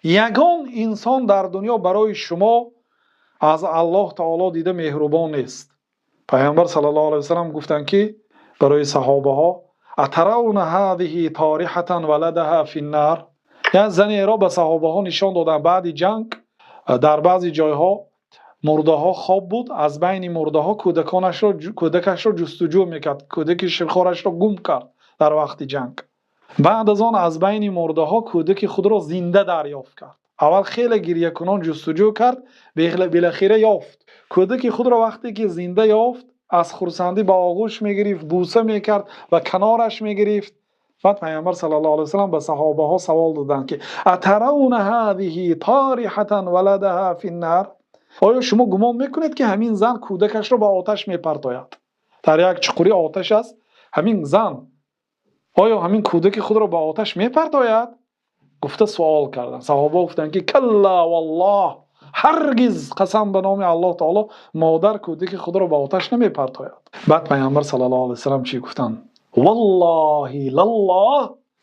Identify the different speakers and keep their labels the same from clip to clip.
Speaker 1: Ягон инсон дар дунё барои шумо аз Аллоҳи таъоло дида меҳрубон нест. Паёмбар саллаллоҳу алайҳи васаллам гуфтанд, ки барои саҳобаҳо: أترون هذه طارحة ولدها في النار. Як занеро ба саҳобаҳо нишон доданд баъд аз ҷанг, дар баъзе ҷойҳо мурдаҳо хоб буд, аз байни мурдаҳо кӯдаконашро, кӯдакашро ҷустуҷӯ мекард, кӯдаки ширхорашро гум кард дар вақти ҷанг. Баъд аз он аз байни мурдаҳо кӯдаки худро зинда дарёфт кард. Аввал хеле гирякунон ҷустуҷӯ кард, бо охир ёфт. Кӯдаки худро вақте ки зинда ёфт, аз хурсандӣ ба оғӯш мегирифт, бӯса мекард ва канораш мегирифт. Баъд Паёмбар саллаллоҳу алайҳи васаллам ба саҳобаҳо савол доданд, ки أترون هذه طارحة ولدها في النار. Оё шумо гумон мекунед, ки ҳамин зан кӯдакашро ба оташ мепартояд? Дар як чуқурӣ оташ аст. Ҳамин зан оё ҳамин кӯдаки худро ба оташ мепартояд? Гуфта савол карданд. Саҳоба гуфтанд, ки كلا والله, ҳаргиз, қасам ба номи Аллоҳи таъоло, модар кӯдаки худро ба оташ намепартояд. Баъд Паёмбар саллаллоҳу алайҳи васаллам чӣ гуфтанд? والله لله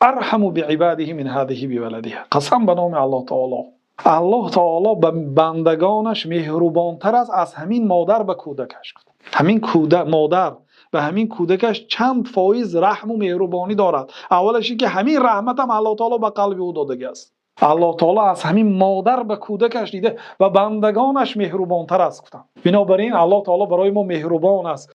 Speaker 1: أرحم بعباده من هذه بولدها. Қасам ба номи Аллоҳи таъоло, Аллоҳи таъоло ба бандагонаш меҳрубонтар аст аз ҳамин модар ба кӯдакаш. Ҳамин кӯдак, модар ба ҳамин кӯдакаш чанд фоиз раҳму меҳрубонӣ дорад. Аввалаш инки ҳамин раҳмат ҳам Аллоҳи таъоло ба қалби ӯ додааст. Аллоҳи таъоло аз ҳамин модар ба кӯдакаш дида ба бандагонаш меҳрубонтар аст, гуфтанд. Бинобар ин Аллоҳи таъоло барои мо меҳрубон аст.